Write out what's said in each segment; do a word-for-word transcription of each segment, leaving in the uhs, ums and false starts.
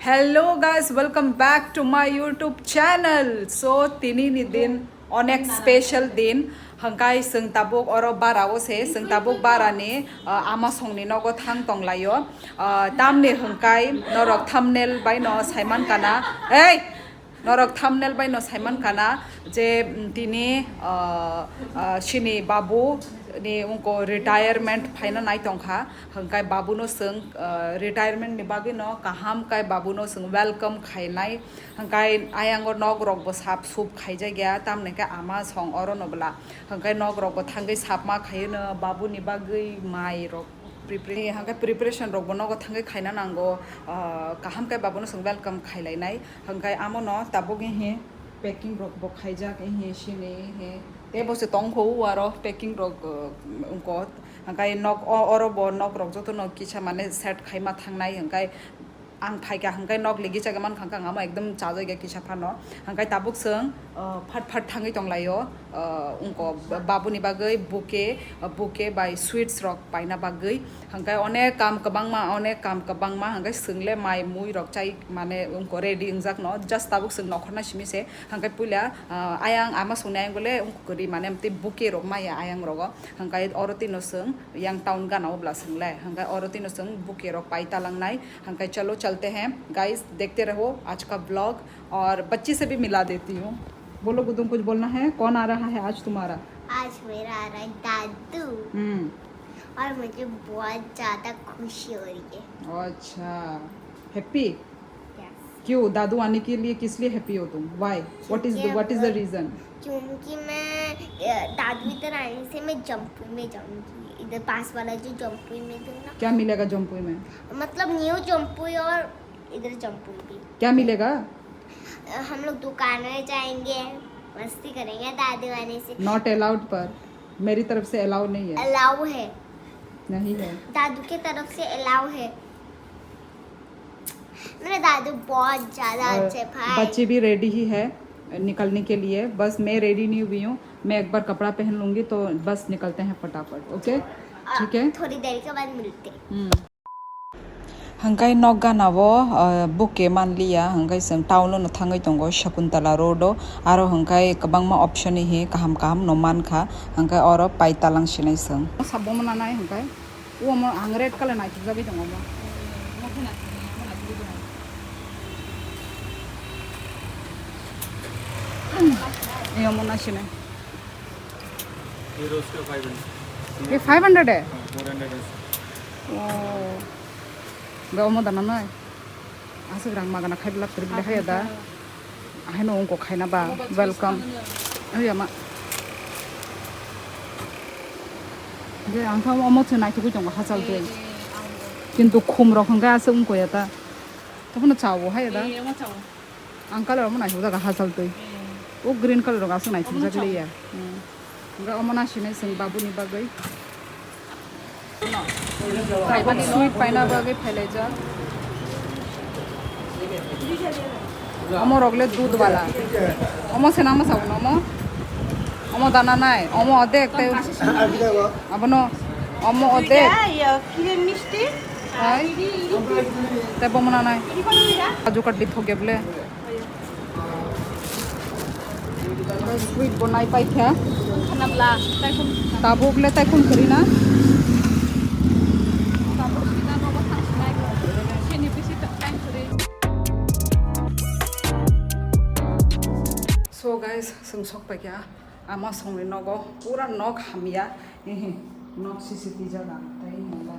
Hello guys, welcome back to my YouTube channel. So tini ni din onek special din, hangkai seng tabuk oro bara o se, seng tabuk bara ni uh, ama song ni nogo thang tong laio. Uh, tamni hangkai norok thumbnail bai no saiman kana. Hey! Norok thumbnail bai no saiman kana je mm, tini uh, uh, sini babu ni ungko retirement phaina nai tongkha, hangkai babu no seng uh, retirement ni bagwi no kaham kai babu no seng welcome khainai, hangkai ayang o nok rok bo sap sup khaijak ya, tamni khe ama song oro no bwla, hangkai nok rok bo thangwi sapma khaino babu ni bagwi mai rok prepare hangkai preparation rok bo nogo thangwi khaina nango, uh, kaham kai babu no seng welcome khailainai. Hwnkhe amono tabuk he packing rok bo khaijak he sini he tei bo se tongkho o aro packing rok uh, wngkho. Hwnkhe nok o- oro bo nok rok joto no kisa mane set khaima thangnai hwnkhe ang phaikha hwnkhe nok ligi chagwi mankha hwnkhe ang amo ekdom chajagya kisa phano hwnkhe tabuk chwng uh, phat phat thangwi tonglaio uh, wngkho babuni bagwi bouquet uh, bouquet bai sweets rok paina bagwi. Hwnkhe onek kam kwbangma, onek kam kwbangma, hwnkhe chwng le mai mui rok chai mane wngkha ready wngjak no, just tabuk chwng nokhorna simi se, hwnkhe puila, ah, ayang ama songni ayang le wngkha kwrwi mane tei bouquet rok maya ayang rogo, hwnkhe oro tino chwng yang town gana o bwla chwng le, hwnkhe oro tino chwng bouquet rok pai talangnai, hwnkhe chalo chalte hain, guys, dekhte raho aaj ka vlog aur bachchi se bhi mila deti hu. Bolo, Gudum, kuch bolna hai? Kaun aa raha hai aaj tumhara? आज मेरा आ रहा है दादू। हम्म। और मुझे बहुत ज्यादा खुशी हो रही है। अच्छा, happy? Yes। क्यों, दादू आने के लिए किस लिए happy हो तुम? Why? What is the, क्योंकि what is the अब reason? क्योंकि मैं, अ, दादू इधर आने से मैं जम्पुई में जाऊंगी, इधर पास वाला जो जम्पुई में जो ना। क्या मिलेगा जम्पुई में? मतलब न्यू जम्पुई और इधर जम्पुई भी। क्या मिलेगा? अ, हम लोग दुकान में जाएंगे, मस्ती करेंगे दादू आने से। Not allowed, पर मेरी तरफ से अलाउ नहीं है। अलाउ है। नहीं है। दादू के तरफ से अलाउ है। मेरे दादू बहुत ज्यादा और अच्छे भाई। बच्ची भी रेडी ही है निकलने के लिए, बस मैं रेडी नहीं हुई हूँ। मैं एक बार कपड़ा पहन लूंगी तो बस निकलते हैं फटाफट, ओके? ठीक है। थोड़ी देर के बाद मिलते हैं। हम्म। Hwnkhe nok gana o, uh, bouquet manliya, hwnkhe chwng town o no thangwi tongo Shakuntala road o, aro hwnkhe kwbangma option ni hi kaham kaham no mankha, hwnkhe oro pai talang sinai chwng. Sabo mwnanai hwnkhe, o omo ang red colour naithokjagwi tongo omo. Ei omo nasinai. Be five hundred e? Oh. Be omo dana nai. Aswk rang magana khai belak kwrwi belai haya da. Ahaino wngkok khaina ba welcome. Oi ama. Be ang kha omo se naithogwi tongo hachal twi. Kintu khum rok hwnkhe aswk wngkha ya ta. Tobono chawo haya da. Ang colour omo naithok jaga hachal twi. O green colour rok aswk naithok jak liya. Hwnkhe omo nasinai chwng babuni bagwi. Tabuk sweet paina bagwi phailaijak. Omo rok le dudh wala. Omo se nang masa omo. Omo dana nai. Omo odek tei abono omo odek. Hai. Tei bomo nanai. Kaju katli thok ya bole. Sweet bo nai pai kha. Tabuk le taikhun kwrwi na. So guys, chwng sok pai kha ama songni nogo, pura nok hamya. Ehe, nok sisi twijak ang tei mela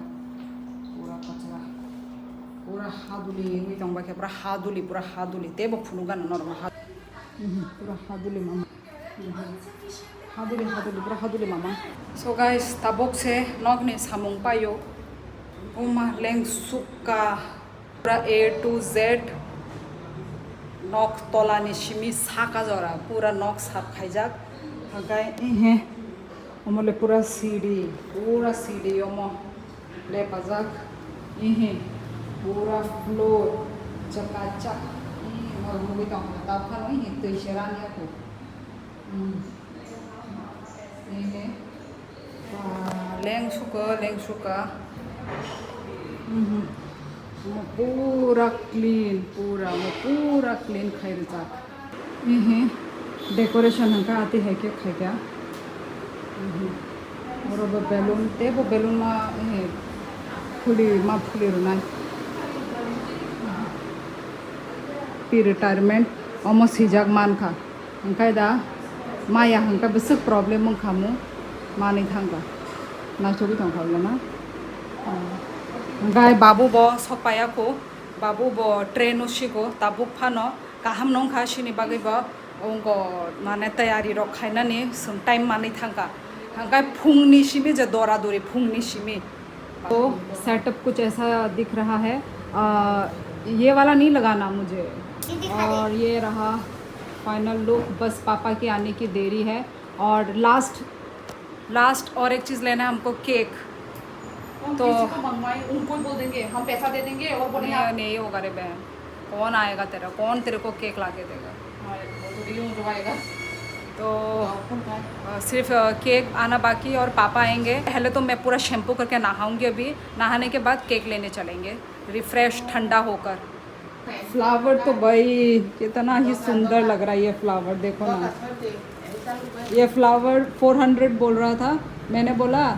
pura kwchwra. Pura haduli wngwi tong bai khe, pura haduli, pura haduli. Teibo phunukgana norok ha-, ehe, pura haduli mama. Ehe. Haduli, haduli, pura haduli mama. So guys, tabuk se nokni samung paio. Buma lengsukka. Pura A to Z nok tolani simi saka jora pura nok sap khaijak. Hwnkhe ehe omo le pura siri, pura siri omo lepajak. Ehe pura floor chakachak. Ehe nugwi tongkha, ta phano ehe twi se rani ya kho. Hmm. Ini. Wah, lengsukha, lengsukha. Mhm. Omo pura clean, pura, omo pura clean khai rijak. Ehe, decoration hwnkha ati hai khe khaikha. Ehe. Oro bo balloon, tei bo balloon ma, ehe, phuli, ma phuli rwnai. Pre-retirement, omo swijak mankha. Hwnkhe da maya hwnkhe bwswk problem wngkha mo manwi thangkha. Naisogwi tongkha wngkha na? Hwnkhe babu bo sokpaiya kho, babu bo train o sigo, tabuk phano kaham nongkha sini bagwi bo wngkha mane tayari rok khainani chwng time manwi thangkha. Hwnkhe phungni simi je dora dori phungni simi. तो सेटअप कुछ ऐसा दिख रहा है। आ, ये वाला नहीं लगाना मुझे। ये दिखा दे। और ये रहा फाइनल लुक, बस पापा के आने की देरी है। और लास्ट, लास्ट और एक चीज़ लेना है हमको, केक। हम तो किसी को मंगवाएं, उनको ही बोल देंगे, हम पैसा दे देंगे और बोलेंगे नहीं, आप नहीं होगा रे बहन। कौन आएगा तेरा, कौन तेरे को केक ला के देगा? हाँ, वो तो रियल जो आएगा। तो, अ, सिर्फ, अ, केक आना बाकी और पापा आएंगे। पहले तो मैं पूरा शैम्पू करके नहाऊंगी अभी, नहाने के बाद केक लेने चलेंगे, रिफ्रेश, ठंडा होकर। फ्लावर तो भाई कितना ही सुंदर लग रहा है ये फ्लावर, देखो ना। ये फ्लावर फ़ोर हंड्रेड बोल रहा था, मैंने बोला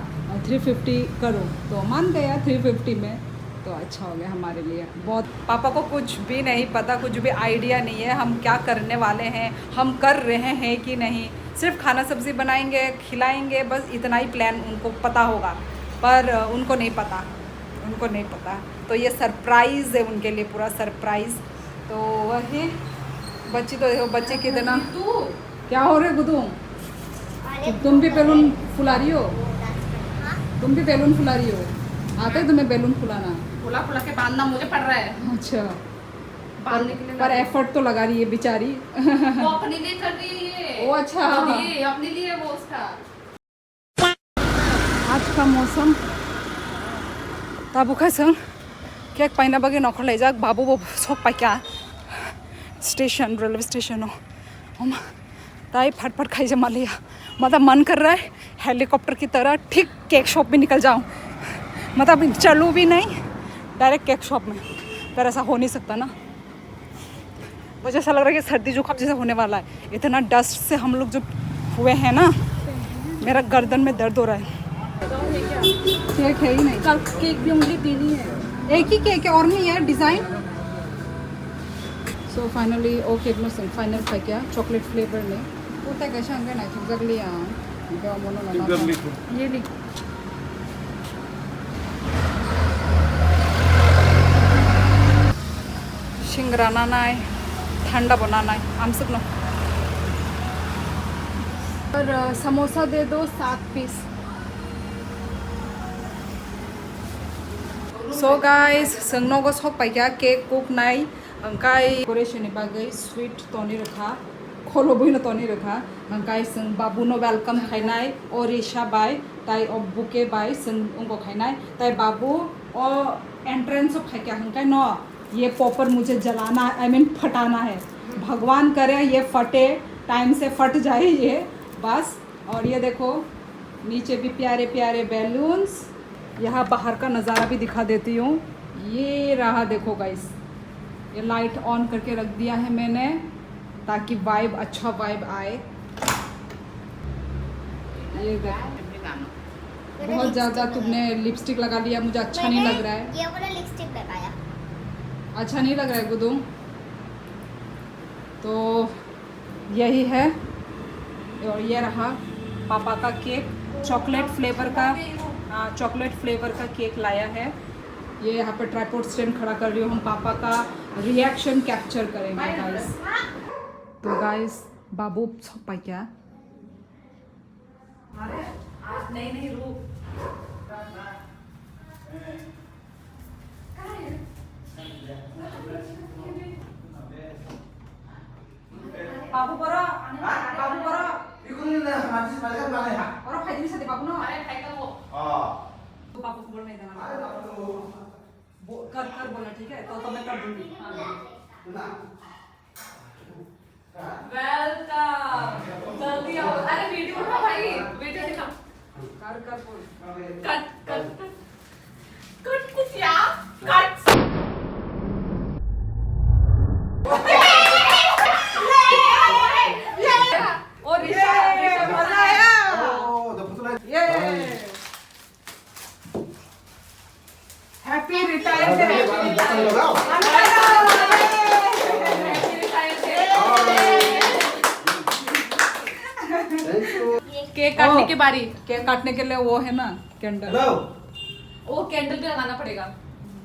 थ्री फिफ्टी करो, तो मान गया थ्री फिफ्टी में, तो अच्छा हो गया हमारे लिए बहुत। पापा को कुछ भी नहीं पता, कुछ भी आइडिया नहीं है हम क्या करने वाले हैं, हम कर रहे हैं कि नहीं। सिर्फ खाना सब्जी बनाएंगे, खिलाएंगे, बस इतना ही प्लान उनको पता होगा, पर उनको नहीं पता, उनको नहीं पता। तो ये सरप्राइज़ है उनके लिए, पूरा सरप्राइज़। तो वही बच्ची तो देखो, बच्ची कितना, क्या हो रहे गुदुम? तुम भी बैलून फुला रही हो? तुम भी बैलून फुला रही हो? आता है तुम्हें बैलून फुलाना? फुला फुला के बांधना मुझे पड़ रहा है। अच्छा। बांधने के लिए पर लगा एफर्ट तो लगा रही है बेचारी। वो अपने लिए कर रही है। ओ, अच्छा। ये अपने लिए वो उसका। Aaj ka mausam. Tabuk khe chwng cake paina bagwi nokhor laijak, babu bo sok paikha station, railway station o. Oma, tai phat phat khaija maliya. Matlab, man kar raha hai helicopter ki tarah thik cake shop mein nikal jaun. Matlab, chalu bhi nahi, direct cake shop mein. Par aisa ho nahi sakta na. मुझे ऐसा लग रहा है कि सर्दी जुकाम जैसा होने वाला है, इतना डस्ट से हम लोग जो हुए हैं ना, मेरा गर्दन में दर्द हो रहा है। केक है ही नहीं। कल केक भी उंगली पीनी है। एक ही केक है, और नहीं है design. So finally, okay, no, final था क्या, चॉकलेट फ्लेवर में। Putai kaisa hwnkhe naithokjak liya ang. Hwnkhe omono no. Sugar no. Liquid. Ye liquid. Singra nanai, thanda bo nanai, amswkno. और, अ, समोसा दे दो सात piece. So guys, chwng nogo sok paikha cake kuknai, hwnkhe decoration ni bagwi sweet toni rwkha. Kholo buino toni rwkha, hwnkhe chwng babuno welcome khainai, o Risha bai, tai o bouquet bai chwng wngkok khainai, tai babu o entrance o phaikha hwnkhe no, ये पॉपर मुझे जलाना, I mean फटाना है, भगवान करे ये फटे, टाइम से फट जाए ये, बस। और ये देखो, नीचे भी प्यारे प्यारे बैलून्स। यहाँ बाहर का नज़ारा भी दिखा देती हूँ। ये रहा, देखो गाइस, ये लाइट ऑन करके रख दिया है मैंने, ताकि वाइब, अच्छा वाइब आए। ये देखो, बहुत ज़्यादा तुमने लिपस्टिक लगा लिया, मुझे अच्छा नहीं लग रहा है। ये वाला लिपस्टिक लगाया। अच्छा नहीं लग रहा है गुदुम। तो यही है। और ये रहा पापा का केक, चॉकलेट फ्लेवर का। हाँ, चॉकलेट फ्लेवर का केक लाया है। ये यहाँ पे ट्राइपॉड स्टैंड खड़ा कर रही हूँ, हम पापा का रिएक्शन कैप्चर करेंगे गाइस। तो गाइस, बाबू सब पाइका। अरे, आज नहीं, नहीं, रुक। बाबू बरो, बाबू बरो। Oro phaidi sadi babu no. Are, phaidi. Babu ko bolna hai. Bo-, कर, कर बोला, ठीक है? तो, तो मैं कर दूंगी। हाँ। Welcome। जल्दी आओ। अरे, वीडियो उठा भाई, वीडियो दिखा। कर, कर बोल। Cut, cut, cut. कट कुछ यार, कट। ये बारी। केक काटने के लिए वो है ना, कैंडल। हेलो। वो कैंडल भी लगाना पड़ेगा।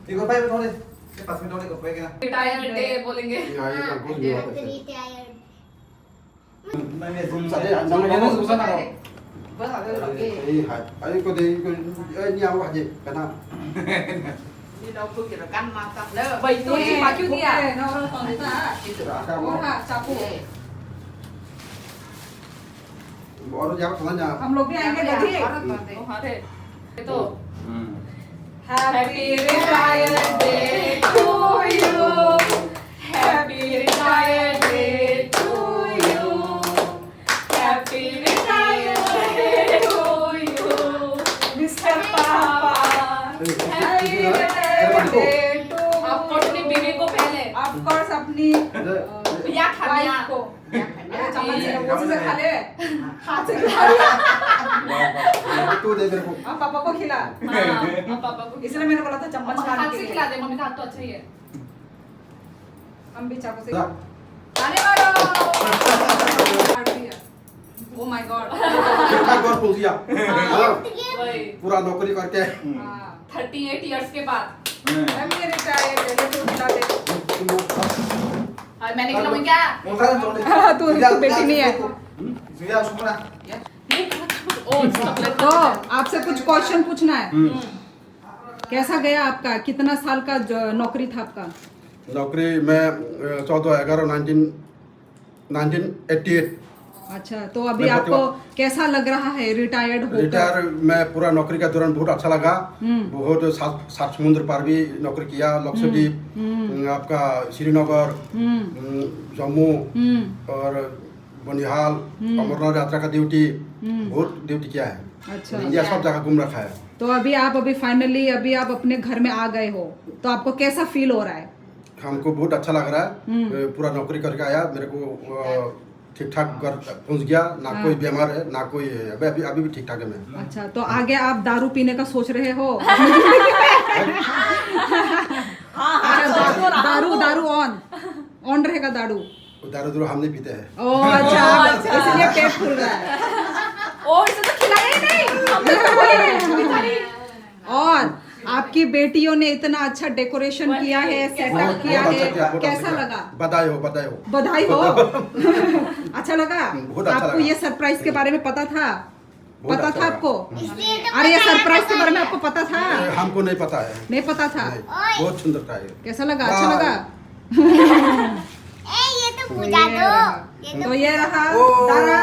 एक और भाई बैठो रे। ये पास में बैठो रे, एक और भाई क्या? रिटायर डे बोलेंगे। यहाँ, ये हाँ, कंट्रोल नहीं हुआ था। Retire. Gumsa de, ang gumsa na. Bas, ada lagi. Eh, hai. Ayo, ko de, ko, eh, ni ako aja, kana. Ini tau ko kira kan masak le. Bai, tu si pacu dia. Itu. Aka mo. Ora, sapu. Oro jaga tengahnya. हम लोग भी आएंगे, दादी। Ora, ora, ora. Oh, अरे। तो। Hmm. Happy retired day to you. Happy retired day to you. Happy retired day to you, Mister Papa. Happy retired day to you. Of course, अपनी बीवी को पहले। Of course, अपनी, अ, या खाना। Wife को। अरे, चम्मच से, वो चीज़ें खा ले। हाथ से खा ले। तू दे मेरे को। अब पापा को खिला। हाँ, अब पापा को खिला। इसलिए मैंने बोला था चम्मच खाने के लिए। हाथ से खिला दे, मम्मी का हाथ तो अच्छा ही है। हम भी चाकू से। ताली मारो। Oh my God। कितना गौर पूछ लिया। हाँ। वही। पूरा नौकरी करके। हाँ। Thirty eight years के बाद। हम्म। हम ये रिटायर है, ये तो उठा दे। और मैंने कहा, "क्या?" हाँ, तू, तू बेटी नहीं है। ओ, stop, let तो आपसे कुछ क्वेश्चन पूछना है। हम्म। कैसा गया आपका? कितना साल का जो नौकरी था आपका? नौकरी में, अ, चौदह ग्यारह नाइनटीन, नाइनटीन एटी एट। अच्छा, तो अभी मैं आपको प्रतिभा कैसा लग रहा है रिटायर्ड होकर? रिटायर में पूरा नौकरी के दौरान बहुत अच्छा लगा। हम्म। बहुत सात, सात समुद्र पार भी नौकरी किया, लक्षद्वीप, हम्म। हम्म, आपका श्रीनगर, हम्म। हम्म, जम्मू हम्म। और बनिहाल, हम्म। अमरनाथ यात्रा का ड्यूटी, हम्म। बहुत ड्यूटी किया है। अच्छा। इंडिया सब जगह घूम रखा है। तो अभी आप, अभी फाइनली अभी आप अपने घर में आ गए हो, तो आपको कैसा फील हो रहा है? हमको बहुत अच्छा लग रहा है। हम्म। ए, पूरा नौकरी करके आया, मेरे को, अ, ठीक ठाक घर पहुंच गया, ना हाँ। कोई बीमार है, ना कोई है। अभी, अभी, अभी भी ठीक ठाक है मैं। अच्छा, तो आगे आप दारू पीने का सोच रहे हो? हाँ, हाँ, अच्छा, सोच तो रहा दारू, हूँ। दारू ऑन, ऑन रहेगा दारू। वो दारू, दारू हम नहीं पीते हैं। ओ, अच्छा, अच्छा। इसलिए पेट फूल रहा है। ओ, इसे तो खिलाया ही नहीं। हम तो बोले नहीं, बेचारी। और आपकी बेटियों ने इतना अच्छा डेकोरेशन किया है, सेटअप किया है, कैसा लगा? बहुत अच्छा किया, बहुत अच्छा किया। बधाई हो, बधाई हो। बधाई हो। अच्छा लगा? हम्म, बहुत अच्छा लगा। आपको ये सरप्राइज के बारे में पता था? बहुत अच्छा लगा। पता था आपको? हम्म। अरे, ये सरप्राइज के बारे में आपको पता था? ये हमको नहीं पता है। नहीं पता था? नहीं, बहुत सुंदर था ये। कैसा लगा? अच्छा लगा? ए, ये तो पूजा ये दो। रहा। ये तो तो ये रहा ओ, दारा।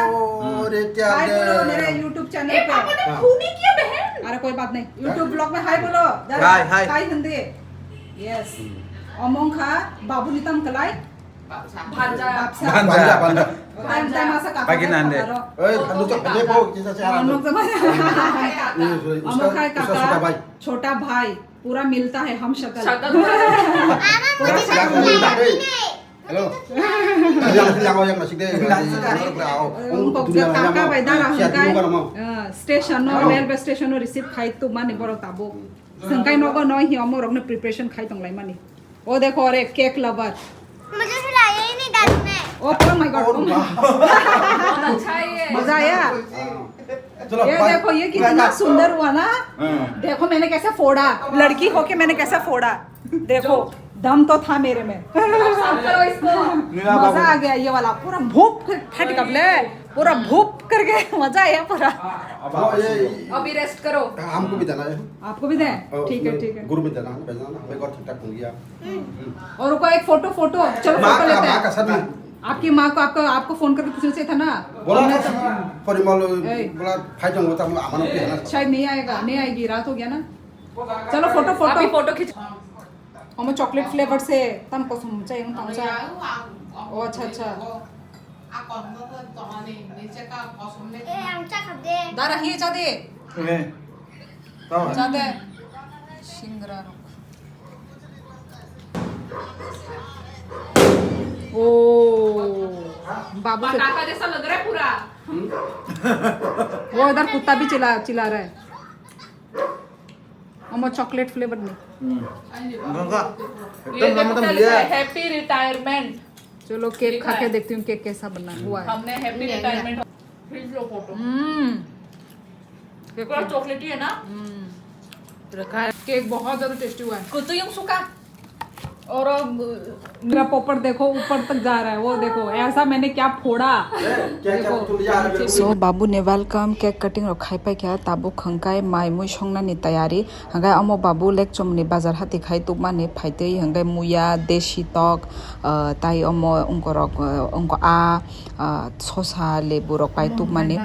अरे, क्या हाय दे? बोलो मेरे YouTube चैनल ए, पे। पापा ने हाँ। खूनी किया बहन। अरे, कोई बात नहीं। YouTube ब्लॉग में हाय बोलो। दारा, हाय, हाय। हाय हिंदी। यस। हम्म। Omo wngkha babuni tamo kwlai? Bhanja. Babsa. Bhanja. Bhanja, bhanja। Time, time asa kaka Pagi hai nande. Kaka ro. ए, हम लोग तो भले को किसा से आ रहा है। हम लोग तो भले। ये, ये, उसका, Omo khai उसका छोटा kaka, भाई। Chhota bhai, pura milta hai hum shakal। Shakal। Pura shakal milta hai। Hello। Yang, yang, yang masih deh. Yang, yang, yang, yang, Unkok dunia jat yang kaka mau. Bai dara siap hwnkhe, juga mau. Eh, station no, railway station no receive khai tongmani borok tabuk. Swngkhai nogo no hi omo rokno preparation khai tonglaimani. O dekho, are cake lover. मुझे खिलाया ही नहीं दादू ने। Oh, oh my God, oh my God। अच्छा है ये। मजा आया? चलो, ये देखो, ये कितना सुंदर हुआ ना? हाँ। देखो, मैंने कैसे फोड़ा, लड़की होके मैंने कैसे फोड़ा। देखो, दम तो था मेरे में। साफ करो इसको। मजा आ गया ये वाला, पूरा भूप फट गया, पूरा भूप करके मजा आया पूरा। अब ये अभी रेस्ट करो। हमको भी देना है। आपको भी दें? ठीक है, ठीक है। गुरु भी देना, भेजना ना, हमें घर ठीक ठाक हो गया। और रुको, एक फोटो, फोटो, चलो, फोटो लेते हैं। माँ का साथ में। आपकी माँ को, आपको, आपको फोन करके पूछना चाहिए था ना। बोला था, परिमल, बोला, भाई जाऊंगा तो हम, हमारा भी है ना। शायद नहीं आएगा, नहीं आएगी, रात हो गया ना। चलो, फोटो, फोटो। अभी फोटो खींच। Omo chocolate flavor se tam kosom chai ang tang cha. Oh, acha, acha. ए, आमच्या खाते। Dara hi cha de. ए, तब। Cha de. Singra rok. Oh, बाबू से। काका जैसा लग रहा है पूरा। वो इधर कुत्ता भी चिल्ला, चिल्ला रहा है। Omo chocolate flavor ni. Hmm. Enggak, enggak. ये एकदम देखो, lama-lama क्या लिखा है? Happy retirement। चलो, केक खा के देखती हूँ, केक कैसा बना हुआ है। हमने happy retirement। खींच लो फोटो। हम्म। पूरा चॉकलेटी है ना। हम्म। रखा है। केक बहुत ज्यादा टेस्टी हुआ है। कुतु yung suka. और अब मेरा पोपट देखो, ऊपर तक जा रहा है, वो देखो, ऐसा मैंने क्या फोड़ा। क्या, क्या देखो, तुम जा रहे हो? So, babu ni welcome, cake cutting rok khai paikha, tabuk hwnkhe mai mui songnani tayari. Hwnkhe omo babu lekchomni bazar hati khai tubmani phaitwi hwnkhe muya, desi tok, ah, tai omo wngkorok, ah, wngko a, ah, sosa, lebu rok pai tubmani.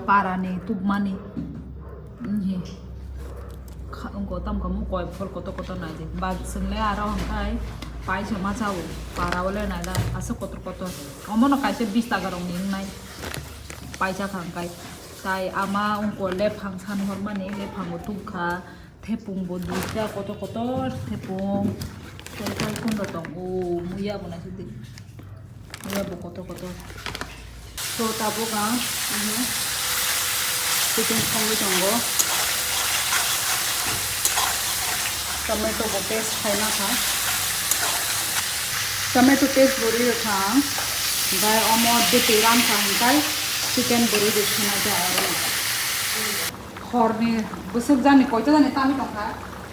Para ni tubmani. Wngkha tam kha mokoi phol kotor kotor nai di. Ba chwng le aro hwnkhe paisa ma chao. Para o le nai da aswk kotor kotor. Omo no kaisa bish taka rok ni wngnai. Paisa kha hwnkhe. Tai ama wngkha lephang san hormani, lephango tubkha. Thepung bo duita kotor kotor thepung. Tei tei phunro tongo, muya bo naisidi. Muya bo kotor kotor. So tabuk ang, mhm, chicken songwi tongo. Tomato bo paste khaina kha. Tomato paste bo rwi kha ang. Bai omo dete ram kha hwnkhai chicken bo rwi de khna ja aro. Horni bwswk jani koita jani tamo tongkha?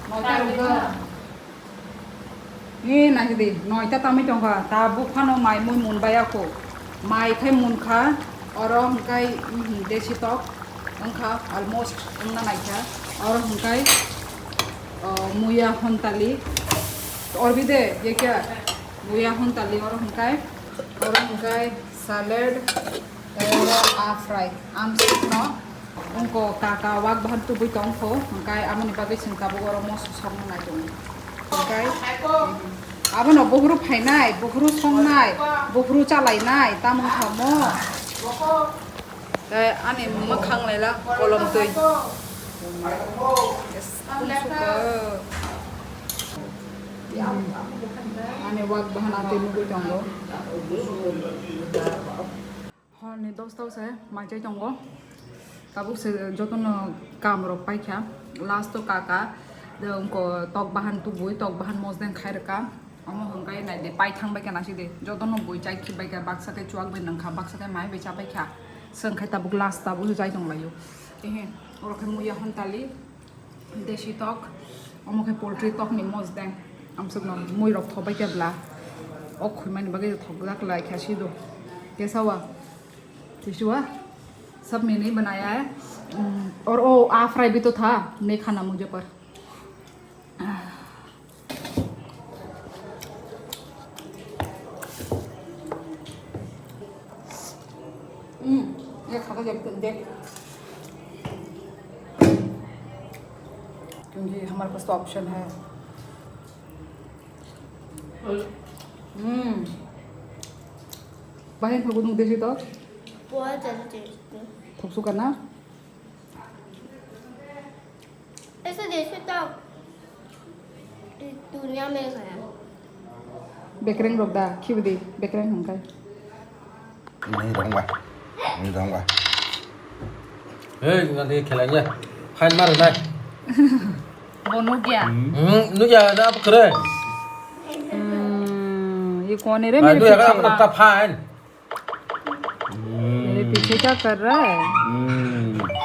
Noita rwgwi. Ni naikhe di, noita tamwi tongkha. Tabuk phano mai mui munbaiya kho. Mai khai munkha, oro hwnkhe, mhm, desi tok wngkha, almost wngna naikha. Oro hwnkhe, o, muya hontali. Orbi de, ye kya? Muya hontali oro hwnkhe, oro hwnkhe salad. Tei oro a fry. Amsukno wngko kaka wak bahan tubui tongkho, hwnkhe aboni bagwi chwng tabuk oro moso sokna nai tongo. Hwnkhe abono buphuru phainai, buphuru songnai, buphuru chalainai, tamo thamo. Tei ani mwkhang laila kolom twi. Yes, tumsuko. Ani wak bahan atwi nugui tongo. Horni dosta se mai chai tongo. Tabuk se jotono kam rok paikha. Last o kaka, de, wngko tok bahan tubui, tok bahan mosdeng khai rwkha. Omo hwnkhe nai de, paithang bai khe nasi de. Jotono bui chai khi bai kha, baksa khe chuak bai nang kha, baksa khe mai bai cha bai kha. Swng khai tabuk last tabuk se chai tong laio. Ehe, oro khe muya hontali. Desi tok, omo khe poultry tok ni mosdeng. Amsukno mui rok thobai khe bla. O khumani bagwi thokjak lai kha sido. Kesa wa? Tisi wa? Sab maine hi banaya hai. Hmm, aur wo a fry bhi to tha, nahi khana mujhe par. हम्म, ये खा के देख, देख। क्योंकि हमारे पास तो ऑप्शन है। हम्म। बाहर में गुदुंग देसी तो? बहुत ज़्यादा टेस्टी। थोक सुका ना? ऐसा देसी तो इस दुनिया में खाया। Bekreng rok da, khibidi, bekreng hwnkhe. Ini dong ba. Ini dong ba. Hei, nanti khelai ya. Fine mar nai. Bo nugya. Hmm, nugya da apa kere? Hmm, ये कौन है रे? मेरे पीछे का? मेरे पीछे क्या कर रहा है?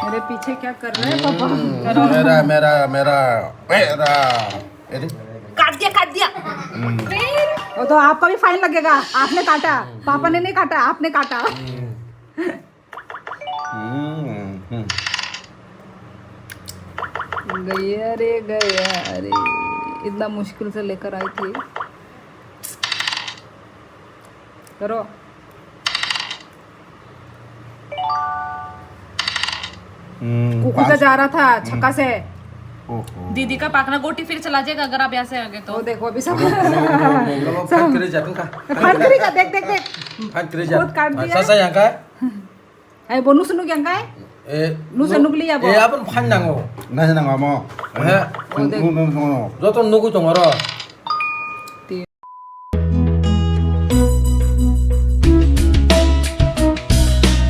मेरे पीछे क्या कर रहा है, पापा? मेरा, मेरा, मेरा, मेरा। अरे। काट दिया, काट दिया। वो तो आपका भी फाइन लगेगा, आपने काटा, पापा ने नहीं काटा, आपने काटा। गया रे गया रे, इतना मुश्किल से लेकर आई थी। करो। कुकू का जा रहा था छक्का से। दीदी का पाखना गोटी फिर चला जाएगा अगर आप यहाँ से आगे तो। वो देखो अभी सब। फाट करेजा, देख देख देख। फाट करेजा। बहुत काट दिया। Sasa yang kai? Ai, bo nusu nukya kai? Eh, nusu nukliya bo. Eh, abon phan nango. Nai nango amo. Eh. Joto nugui tongo ro.